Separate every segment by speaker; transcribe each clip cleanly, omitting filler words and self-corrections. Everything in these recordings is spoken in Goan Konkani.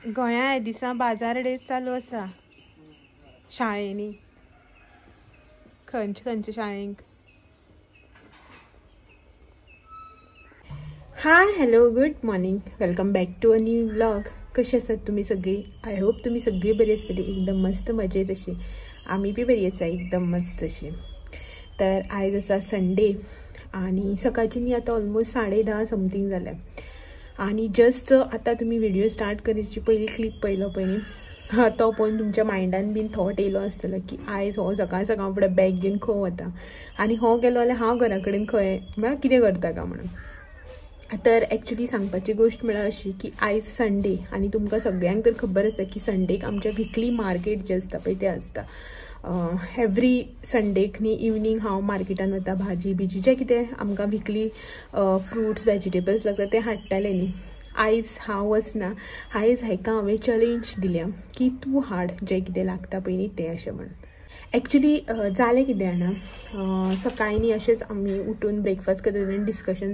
Speaker 1: गोंया दिसा बाजार डे चालू आसा शाळेंनी. खंयचे खंयचे शाळेंक. Hi hello good morning, welcome back to a new vlog. कशी आसात तुमी सगळी? I hope तुमी सगळी बरी आसतली, एकदम मस्त मजेत अशी. आमी बी बरी आसा, एकदम मस्त अशी. तर आयज आसा संडे आनी सकाळची न्ही आतां ऑलमोस्ट 10:30 समथींग जालें. आनी जस्ट आतां तुमी व्हिडिओ स्टार्ट करची पयली क्लिप पळयलो पळय न्ही, तो पळोवन तुमच्या मायंडान बीन थॉट येयलो आसतलो की आयज हो सकाळ सकाळ फुडें बॅग घेवन खंय वता आनी हो गेलो जाल्यार हांव घरा कडेन खंय म्हळ्यार कितें करता काय म्हणून. तर एक्चुली सांगपाची गोश्ट म्हळ्यार अशी की आयज संडे आनी तुमकां सगळ्यांक तर खबर आसा की संडेक आमच्या विकली मार्केट जें आसता पळय तें आसता. एवरी संडेक न्ही इवनींग हांव मार्केटान वता, भाजी बिजी जें कितें आमकां विकली फ्रुट्स वेजिटेबल्स लागता तें हाडटालें न्ही. आयज हांव वचना, आयज हेका हांवें चॅलेंज दिल्या की तूं हाड जें कितें लागता पळय न्ही तें अशें म्हणून. एक्चुली जालें कितें जाणा, सकाळीं न्ही अशेंच आमी उठून ब्रेकफास्ट करता तेन्ना डिस्कशन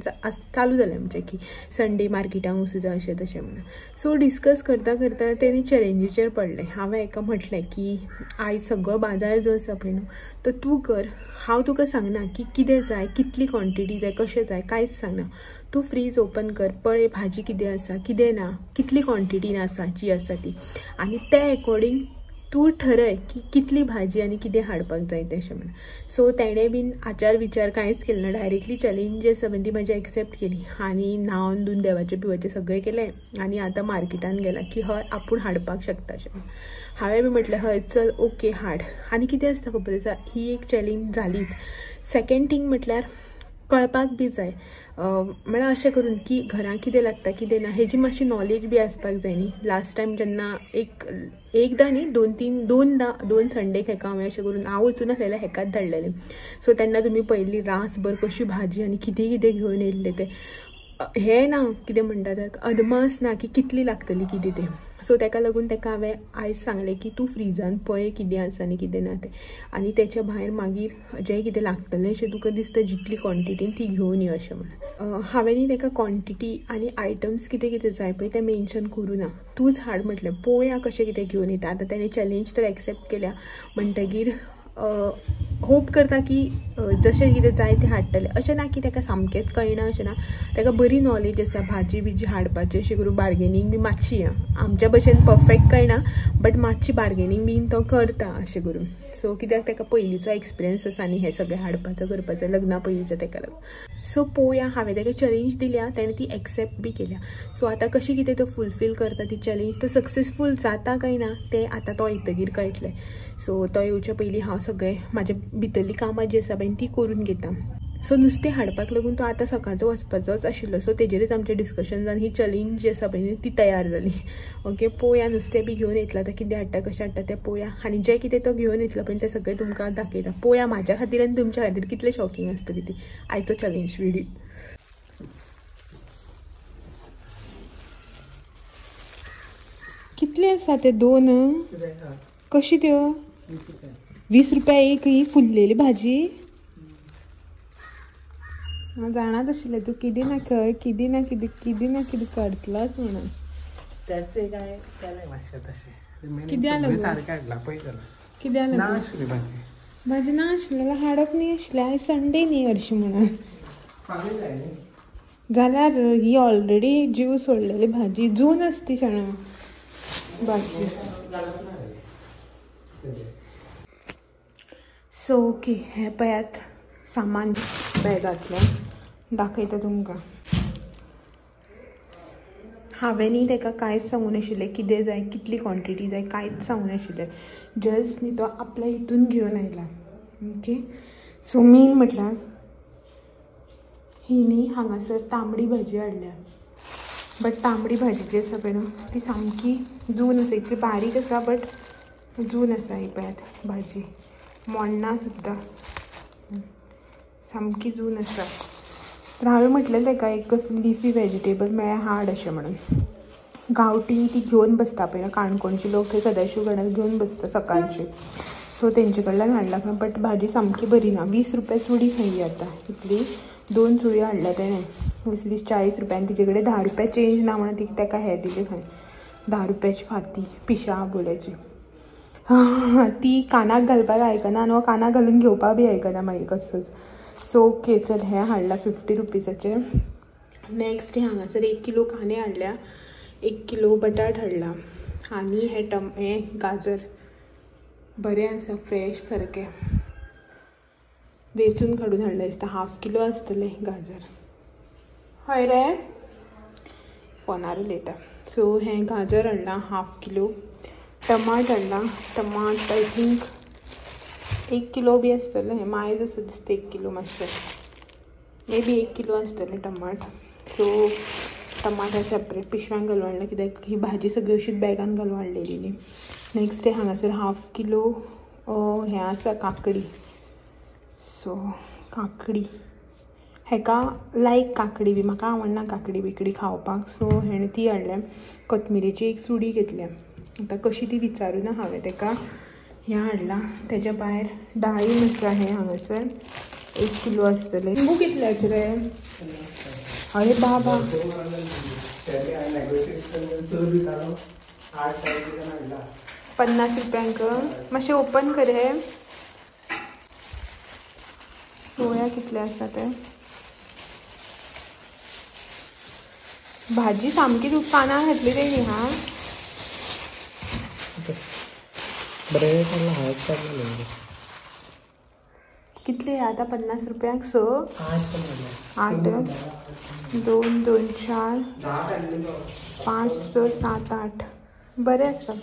Speaker 1: चालू जालें आमचें की संडे मार्केटाक वचूं जाय अशें तशें म्हणून. सो डिस्कस करता करता तेणी चॅलेंजीचेर पडलें. हांवें हेका म्हटलें की आयज सगळो बाजार जो आसा पळय न्हू तो तूं कर, हांव तुका सांगना की कितें जाय, कितली क्वॉन्टिटी जाय, कशें जाय, कांयच सांगना. तूं फ्रीज ओपन कर, पळय भाजी कितें आसा कितें ना, कितली क्वॉन्टिटीन आसा जी आसा ती, आनी ते एकॉर्डींग तूं ठरय की कितली भाजी आनी कितें हाडपाक जाय तें अशें म्हणून. सो तेणें बीन आचार विचार कांयच केलो ना, डायरेक्टली चॅलेंज जी आसा पळय ती म्हाजी एक्सेप्ट केली आनी न्हांवन धुवन देवाचें बिवाचें सगळें केलें आनी आतां मार्केटान गेला की हय आपूण हाडपाक शकता अशें म्हणून. हांवें बी म्हटलें हय चल ओके हाड. आनी कितें आसता खबर आसा, ही एक चॅलेंज जालीच. सेकेंड थींग म्हटल्यार कळपाक बी जाय, म्हळ्यार अशें करून की घरां कितें लागता कितें ना हेजी मातशी नॉलेज बी आसपाक जाय न्ही. लास्ट टायम जेन्ना एकदां न्ही दोन संडेक हेका हांवें अशें करून हांव वचून आसलेलें हेकाच धाडलेलें. सो तेन्ना तुमी पयली रासभर कशी भाजी आनी कितें कितें घेवन येयल्लें तें हें ना कितें म्हणटा तें अदमास ना की कितली लागतली कितें तें. सो तेका लागून तेका हांवें आयज सांगलें की तूं फ्रिजान पळय कितें आसा आनी कितें ना तें, आनी तेच्या भायर मागीर जें कितें लागतलें अशें तुका दिसता जितली क्वॉन्टिटीन ती घेवन यो अशें म्हणून. हांवें तेका क्वॉन्टिटी आनी आयटम्स कितें कितें जाय पळय तें मेन्शन करूं ना, तूंच हाड म्हटलें, पळोवया कशें कितें घेवन येता. आतां तेणें चॅलेंज तर एक्सेप्ट केल्या म्हणटगीर होप करता की जशें कितें जाय तें हाडटलें. अशें ना की तेका सामकेंच कळना अशें ना, तेका बरी नॉलेज आसा भाजी बिजी हाडपाची, अशें करून बार्गेनींग बी मातशी आमच्या भशेन परफेक्ट कळना बट मातशी बार्गेनींग बीन तो करता अशें करून. सो कित्याक तेका पयलींचो एक्सपिरियन्स आसा न्ही हें सगळें हाडपाचो करपाचो लग्ना पयलींचो तेका लागून. सो पळोवया, हांवें तेका चॅलेंज दिल्या, तेणें ती एक्सेप्ट बी केल्या. सो आतां कशी कितें तो फुलफील करता ती चॅलेंज, तो सक्सेसफूल जाता काय ना तें आतां तो येतगीर कळटलें. सो तो येवचे पयलीं हांव सगळें म्हाजे भितरलीं कामां जीं आसा पळय तीं करून घेता. सो नुस्तें हाडपाक लागून तो आतां सकाळचो वचपाचोच आशिल्लो, सो तेजेरच आमचें डिस्कशन जावन ही चॅलेंज जी आसा पळय ती तयार जाली. ओके पळोवया नुस्तें बी घेवन येतलो आतां कितें हाडटा कशें हाडटा तें पळोवया, आनी जें कितें तो घेवन येतलो पळय तें सगळें तुमकां दाखयता. पळोवया म्हाज्या खातीर आनी तुमच्या खातीर कितलें शॉकिंग आसतली ती आयचो चॅलेंज व्हिडिओ. कितले आसा ते? दोन कशी त्यो? 20 रुपया एक ही फुल्लेली भाजी. हांव जाणात आशिल्लें तूं कितें ना खंय कितें ना कितें कितें ना कितें करतलोच म्हणून.
Speaker 2: तेचें काय केलें मातशें तशें
Speaker 1: कित्याक लागून
Speaker 2: सारकें हाडलां पळय जाल्यार
Speaker 1: कित्याक
Speaker 2: ना
Speaker 1: लागून
Speaker 2: आशिल्ली भाजी
Speaker 1: भाजी ना आशिल्लें जाल्यार हाडप न्ही आशिल्लें, आयज संडे न्ही हरशीं म्हणून. जाल्यार ही ऑलरेडी जीव सोडलेली भाजी जून आसती शाणा भाजी. सो ओके हें पळयात सामान बॅगांतलें दाखयता तुमकां. हांवें न्ही तेका कांयच सांगूं नाशिल्लें कितें जाय कितली क्वॉन्टिटी जाय कांयच सांगूं नाशिल्लें, जस्ट न्ही तो आपल्या हितून घेवन आयला. ओके सो मेन म्हटल्यार ही न्ही हांगासर तांबडी भाजी हाडल्या, बट तांबडी भाजी जी आसा पळय न्हू ती सामकी जून आसा, इतली बारीक आसा बट जून आसा. ही पळयात भाजी मोडना सुद्दां, सामकी जून आसा. तर हांवें म्हटलें तेका एक कसली लिफी वेजिटेबल मेळ्ळ्या हाड अशें म्हणून. गांवठी ती घेवन बसता पळय काणकोणचे लोक थंय सदाशिव गडार घेवन बसता सकाळचे, सो तेंचे कडल्यान हाडला बट भाजी सामकी बरी ना. 20 रुपया चुडी खंय आतां, इतली 2 चुडयो हाडल्या तेणें 20 20 40 रुपया, आनी तिचे कडेन 10 रुपया चेंज ना म्हणून ती तेका हें दिलें खंय. 10 रुपयाची फाती पिशा आबोल्याची. ती कानाक घालपाक आयकना आनी कानाक घालून घेवपाक बी आयकना मागीर कसोच. सो ओके चल हें हाडलां 50 रुपीजाचें. नेक्स्ट हांगासर 1 किलो कांदे हाडल्या, 1 किलो बटाट हाडला आनी हे हे गाजर बरें आसा फ्रेश सारकें वेचून काडून हाडलें दिसता. 1/2 किलो आसतलें गाजर. हय रे फोनार उलयता. सो हें गाजर हाडलां 1/2 किलो, टमाट हाडलां. टमाट I think 1 kilo बी आसतलें, हें मायज आसा दिसता 1 किलो मातशें, मे बी 1 किलो आसतलें टमाट. सो टमाट हे सेपरेट पिशव्यांक घालून हाडलें कित्याक ही भाजी सगळी अशीच बॅगान घालून हाडलेली न्ही. नेक्स्ट हांगासर 1/2 किलो हें आसा काकडी. सो काकडी हेका लायक काकडी बी म्हाका आवडना काकडी बिकडी खावपाक. सो हेणें ती हाडल्या. कोथमिरेची एक चुडी घेतल्या, आतां कशी ती विचारूं ना हांवें तेका. हें हाडलां. तेज्या भायर डाळीम आसा हें हांगासर 1 किलो आसतलें. लिंबू कितल्याचे रे? अरे बाबा 50 रुपयांक. मातशें ओपन कर हे पळोवया कितले आसा ते. भाजी सामकी तूं कानाक घातली तेणी. हा
Speaker 2: बरें काडलां.
Speaker 1: कितले आतां 50 रुपयांक 6 8 2 2 4 5 6 7 8. बरें आसा,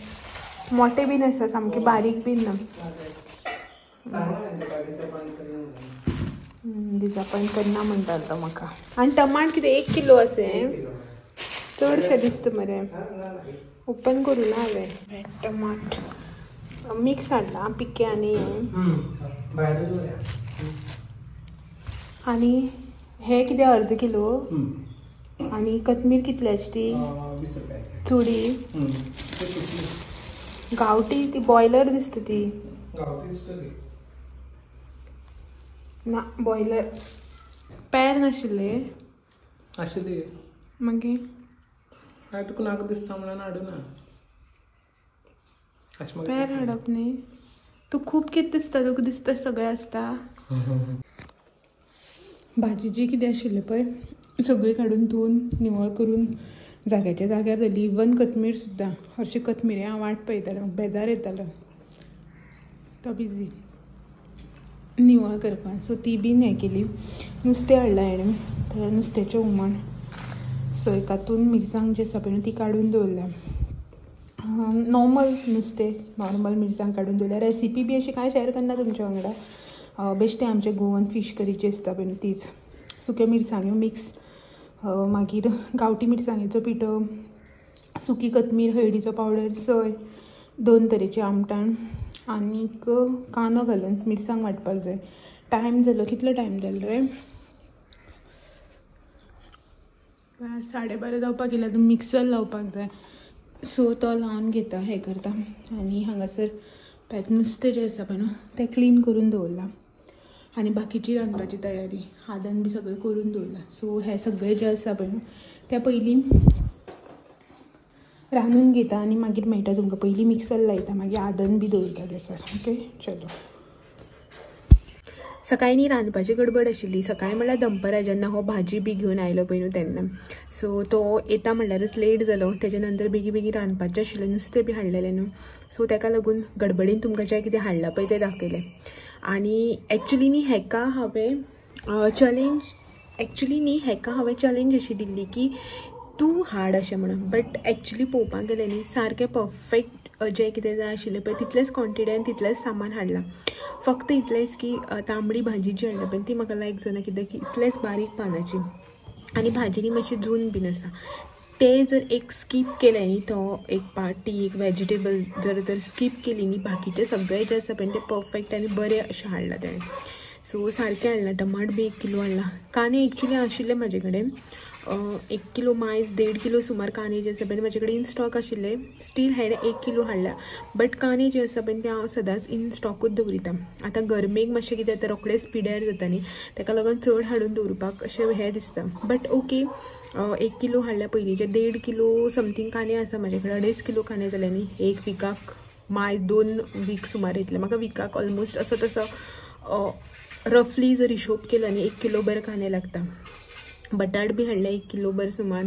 Speaker 1: मोटे बीन आसा, सामके बारीक बीन ना. डिजापॉयंट करना म्हणटालो तो म्हाका. आनी टमाट कितें 1 किलो आसा, चडशें दिसता मरे. ओपन करूं ना हांवें. टमाट मिक्स हाडला पिके आनी हें. आनी हें कितें 1/2 किलो. आनी कोथमीर कितल्याची ती?
Speaker 2: 20 रुपया
Speaker 1: चुडी गांवठी ती बॉयलर दिसता ती. ना बॉयलर पेर नाशिल्ले
Speaker 2: आशिल्ली
Speaker 1: मागीर
Speaker 2: तुका नाका दिसता म्हणून हाडूना.
Speaker 1: पेर हाडप न्ही. तूं खूब कितें दिसता, तुका दिसता सगळें आसता. भाजी जी कितें आशिल्लें पळय सगळी काडून धुवन निवळ करून जाग्याच्या जाग्यार जाली. इवन कोथमीर सुद्दां. हरशीं कोथमिरे हांव वाट पळयतालें, बेजार येतालो तो बिजी निवळ करपाक. सो ती बीन हें केली. नुस्तें हाडलां हेणें, तर नुस्त्याचें हुमण. सो एकातून मिरसांग जी आसा पळय ती काडून दवरल्या. नॉर्मल नुस्तें नॉर्मल मिरसांग काडून दवरल्या. रेसिपी बी अशी कांय शेअर करना तुमच्या वांगडा. बेश्टें आमचें गोवन फीश करी जी आसता पळय तीच, सुक्यो मिरसांग्यो मिक्स, मागीर गांवठी मिरसांगेचो पिठो, सुकी कोथमीर, हळदीचो पावडर, सय, 2 तरेची आमटाण आनीक कांदो घालून मिरसांग वांटपाक जाय. टायम जालो, कितलो टायम जालो रे? 12:30 जावपाक गेल्यार तूं मिक्सर लावपाक जाय. सो तो लावन घेता, हें करता. आनी हांगासर नुस्तें जें आसा पळय न्हू तें क्लीन करून दवरलां आनी बाकीची रांदपाची तयारी आदन बी सगळें करून दवरलां. सो हें सगळें जें आसा पळय न्हू तें पयलीं रांदून घेता आनी मागीर मेळटा तुमकां. पयलीं मिक्सर लायता, मागीर आदन बी दवरता गॅसार. ओके चलो. सकाळीं न्ही रांदपाची गडबड आशिल्ली. सकाळीं म्हणल्यार दनपरां जेन्ना हो भाजी बी घेवन आयलो पळय न्हू तेन्ना. सो तो येता म्हणल्यारच लेट जालो. तेजे नंतर बेगी बेगीन रांदपाचें आशिल्लें, नुस्तें बी हाडलेलें न्हू. सो तेका लागून गडबडीन तुमकां जें कितें हाडलां पळय तें दाखयलें. आनी एक्चुली न्ही हेका हांवें चॅलेंज चॅलेंज अशी दिल्ली की तूं हाड अशें म्हणून. बट एक्चुली पळोवपाक गेलें न्ही सारकें परफेक्ट जें कितें जाय आशिल्लें पळय तितलेंच क्वॉन्टिटी आनी तितलेंच सामान हाडलां. फक्त इतलेंच की तांबडी भाजी जी हाडल्या पळय ती म्हाका लायक जायना, कित्याक की इतलेंच बारीक पानाची आनी भाजी न्ही मातशी जून बीन आसा. ते जर एक स्कीप केलें न्ही तो एक पार्ट, ती एक वेजिटेबल जर तर स्कीप केली न्ही, बाकीचें सगळें जें आसा पळय तें परफेक्ट आनी बरें अशें हाडलां तेणें. सो सारकें हाडलां टमाट बी 1 किलो हाडला. कांदे एक्चुली आशिल्ले म्हाजे कडेन 1 किलो मायज 1.5 किलो सुमार कांदे जे आसा पळय म्हाजे कडेन इन स्टॉक आशिल्ले. स्टील हांवें 1 किलो हाडला बट कांदे जे आसा पळय ते हांव सदांच इन स्टॉकूच दवरिता. आतां गरमेक मातशें कितें जाता रोखडेच पिड्यार जाता न्ही, ताका लागून चड हाडून दवरपाक अशें हें दिसता. बट ओके 1 किलो हाडल्या पयलींचे 1.5 किलो समथींग कांदे आसा म्हाजे कडेन. 2.5 किलो कांदे जाले न्ही 1 विकाक माय 2 वीक सुमार येतले म्हाका. विकाक ऑलमोस्ट असो तसो रफली जर हिशोब केलो न्ही 1 किलो भर कांदे लागता. बटाट बी हाडले 1 किलो भर सुमार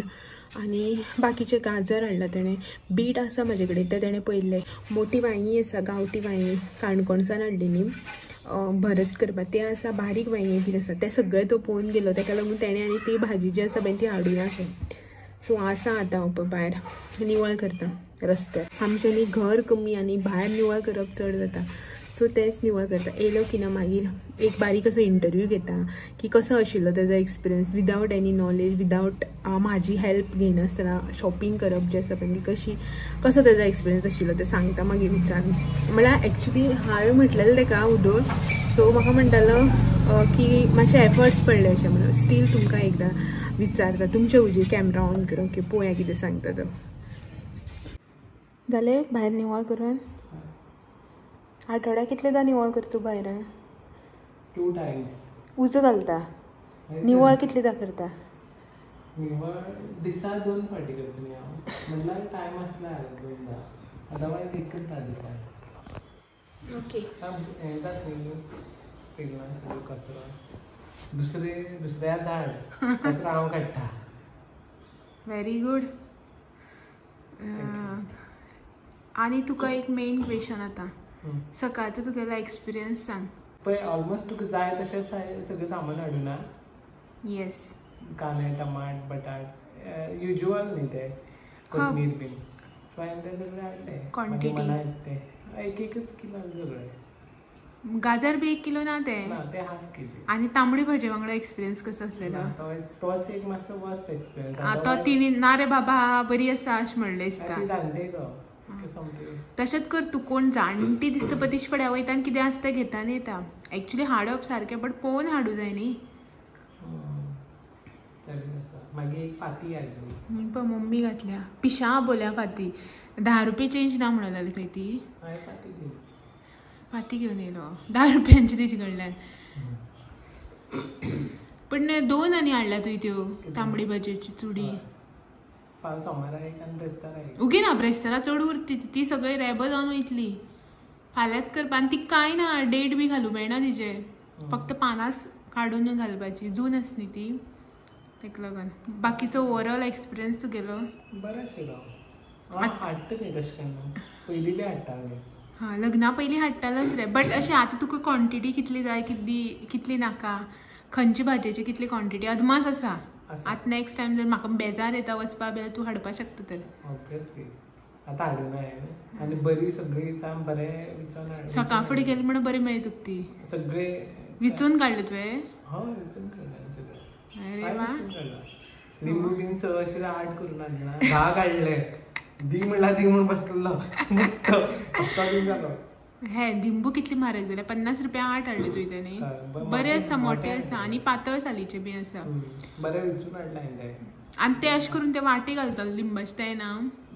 Speaker 1: आनी बाकीचे गाजर हाडला तेणें. बीट आसा म्हाजे कडेन तें तेणें पळयल्लें. मोटी वांयगी आसा गांवठी वांयगी काणकोणसान हाडली न्ही भरत करपाक, तें आसा. बारीक वांयगी बीन आसा तें सगळें तो पळोवन गेलो, ताका लागून तेणें आनी ती भाजी जी आसा पळय ती हाडून आसा. सो आसा आतां हांव पळय भायर निवळ करता रस्त्यार. आमचें न्ही घर कमी आनी भायर निवळ करप चड जाता, सो तेंच निवळ करता. येयलो की ना मागीर एक बारीक असो इंटरव्यू घेता की कसो आशिल्लो तेजो experience without any knowledge, without म्हाजी हेल्प घेयनासतना शॉपिंग करप जें आसा पळय ती कशी कसो तेजो एक्सपिरियन्स आशिल्लो तें सांगता मागीर विचारून. म्हळ्यार एक्चुली हांवें म्हटलेलें तेका उदोळ, सो म्हाका म्हणटालो की मातशे एफर्ट्स पडले अशें म्हणून. स्टील तुमकां एकदां विचारता तुमच्या हुजीर कॅमरा ऑन करून की पळोवया कितें सांगता तो. जालें भायर निवळ करून? आठवड्याक कितलेदा निवळ करता तूं भायर?
Speaker 2: 2 टायम्स.
Speaker 1: उजो घालता? निवळ कितलेदा करता?
Speaker 2: निवळ दिसा 2 फावटी करता न्ही हांव, म्हणल्यार टायम आसल्यार 2दा, अदरवायज एकदा दिसा.
Speaker 1: ओके
Speaker 2: हें जाता न्ही तेलान सगळो कचरो दुसरे दुसऱ्या झाड कचरो हांव काडटा.
Speaker 1: Very good. आनी तुका एक मेन क्वेश्चन आतां, सकाळचो तुगेलो एक्सपिरियन्स सांग.
Speaker 2: पळय ऑलमोस्ट तुका जाय तशेंच सगळें सामान हाडूना.
Speaker 1: येस,
Speaker 2: कांदे टमाट बटाट युज्युअल न्ही ते, कोथमीर बीन. सो हांवें तें सगळें हाडलें
Speaker 1: क्वॉन्टिटी
Speaker 2: तें एक एकच किलो सगळें.
Speaker 1: गाजर बी 1 किलो ना तें?
Speaker 2: ना तें हाफ किलो.
Speaker 1: आनी तांबडी भाजी वांगडा एक्सपिरियन्स कसो आसलेलो?
Speaker 2: तोच एक मातसो वर्स्ट एक्सपिरियन्स.
Speaker 1: तो तिणी ना रे बाबा बरी आसा अशें म्हणलें दिसता.
Speaker 2: जाणटे गो
Speaker 1: तशेंच कर तूं, कोण जाणटी दिसता पळय तेजे फुड्या वयता आनी कितें आसता तें घेता आनी येता. एक्चुली हाडप सारकें बट पळोवन हाडूं जाय न्ही.
Speaker 2: मागीर एक फाती हाडली
Speaker 1: पळय मम्मी घातल्या पिशा बोल्या फाती. 10 रुपये चेंज ना म्हणून जाली खंय ती. फाती घेवन येयलो 10 रुपयांची तेजे कडल्यान. पण 2 आनी हाडल्या तुवें त्यो तांबडी भाजयेची चुडी. उगी ना ब्रेस्तारा चड उरती ती, सगळी रेबो जावन वयतली फाल्यांच करपा. आनी ती कांय ना डेट बी घालूं मेळना तिजे, फक्त पानांच काडून घालपाची. जून आसा न्ही ती, तेका लागून. बाकीचो ओवरऑल एक्सपिरियन्स तुगेलो
Speaker 2: बरो आशिल्लो. हाडटा न्ही तशें करून पयलीं बी हाडटा.
Speaker 1: हां लग्ना पयलीं हाडटालोच रे, बट अशें आतां तुका क्वॉन्टिटी कितली जाय कितली नाका, खंयची भाजयेची कितली क्वॉन्टिटी अदमास आसा. आतां नेक्स्ट टायम जर म्हाका बेजार येता वचपा बी तूं हाडपाक शकता तर.
Speaker 2: ऑब्वियसली आतां हाडूना हांवें आनी बरी सगळी साम बरें विचोन हाड.
Speaker 1: सकाळ फुडें गेली म्हणून बरी मेळ्ळी तुका ती.
Speaker 2: सगळें
Speaker 1: विचून काडलें तुवें?
Speaker 2: हय विचून काडलें सगळें.
Speaker 1: अरे वा.
Speaker 2: लिंबू बीन 6 अशें 8 करून हाडला, 10 काडले. दी म्हणल्यार दी म्हूण बसलो जालो.
Speaker 1: हे लिंबू कितली म्हारग जाल्या, 50 रुपया 8 हाडले तुवें तेणी. बरें आसा, मोठे आसा आनी पातळ सालीचे बी आसा.
Speaker 2: बरें विचून हाडलें हांवें तें.
Speaker 1: आनी ते अशें करून ते वाटी घालताले लिंबाचे ते ना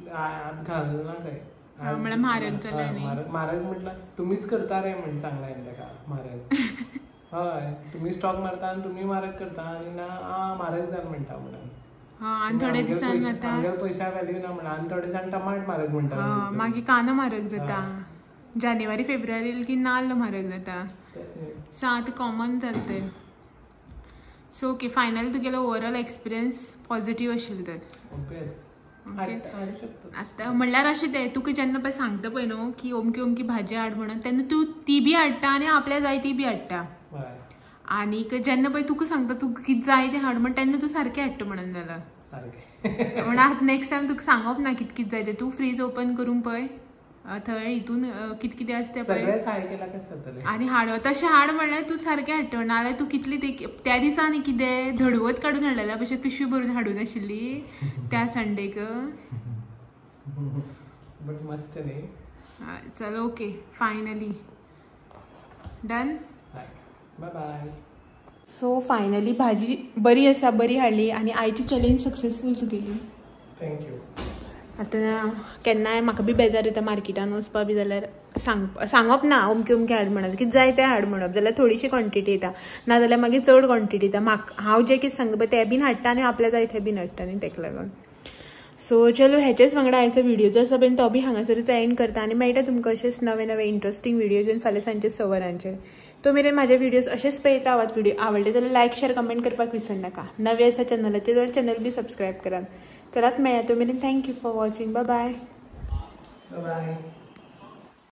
Speaker 2: घालना खंय,
Speaker 1: म्हळ्यार म्हारग जालें न्ही.
Speaker 2: म्हारग म्हटल्यार तुमीच करता रे म्हण सांगलां हांवें ताका म्हारग. हय तुमी स्टॉक मारता आनी तुमी म्हारग करता आनी ना म्हारग जाल म्हणटा म्हणून.
Speaker 1: हां आनी थोड्या दिसान आतां
Speaker 2: पयशा व्हॅल्यू ना म्हणून आनी थोडे दिसान टमाट म्हारग म्हणटा.
Speaker 1: मागीर कांदो म्हारग जाता, जानेवारी फेब्रुवारी की नाल्ल म्हारग जाता. सो आतां कॉमन जालें तें. सो ओके फायनल तुगेलो ओवरऑल एक्सपिरियन्स पॉझिटीव आशिल्लो तर. ओके आतां म्हणल्यार अशें तें तुका जेन्ना पळय सांगता पळय न्हू की अमकी अमकी भाजी हाड म्हणून, तेन्ना तूं ती बी हाडटा आनी आपल्या जाय ती बी हाडटा. आनीक जेन्ना पळय तुका सांगता तूं कितें जाय तें हाड म्हण, तेन्ना तूं सारकें हाडटा म्हणून जालां. म्हण आतां नेक्स्ट टायम तुका सांगप ना कितें कितें जाय तें, तूं फ्रीज ओपन करून पळय थंय हितून कितें कितें आसा तें पळय आनी हाड. तशें हाड म्हणल्यार तूं सारकें हाडटा, नाजाल्यार तूं कितली त्या दिसा आनी कितें धडवत काडून हाडलेल्या भशेन पिशवी भरून हाडून आशिल्ली त्या संडेक.
Speaker 2: बट मस्त न्ही.
Speaker 1: चल ओके फायनली डन.
Speaker 2: बाय बाय.
Speaker 1: सो फायनली भाजी बरी आसा, बरी हाडली आनी आयची चॅलेंज सक्सेसफूल तुगेली.
Speaker 2: Thank you.
Speaker 1: आतां केन्नाय म्हाका बी बेजार येता मार्केटान वचपा बी जाल्यार सांगप ना अमकें अमकें हाड म्हणप, कितें जाय तें हाड म्हणप, जाल्यार थोडीशी क्वॉन्टिटी येता, ना जाल्यार मागीर चड क्वॉन्टिटी येता. म्हाका हांव जें कितें सांगता पळय तें बीन हाडटा आनी आपल्या जाय तें बीन हाडटा न्ही, तेका लागून. सो चलो हेचेच वांगडा आयचो व्हिडिओ जो आसा पळय तो बी हांगासरूच एंड करता आनी मेळटा तुमकां अशेंच नवे नवे इंट्रस्टींग व्हिडिओ घेवन फाल्यां सांजचे 6 वरांचेर. तो मेरेन म्हाजे व्हिडियोज अशेंच पळयत रावात. व्हिडिओ आवडले जाल्यार लायक शेअर कमेंट करपाक विसरनाका. नवे आसा चॅनलाचेर जाल्यार चॅनल बी सबस्क्रायब करात. चलात मेळया तो मेरेन. Thank you for watching. Bye bye.
Speaker 2: Bye.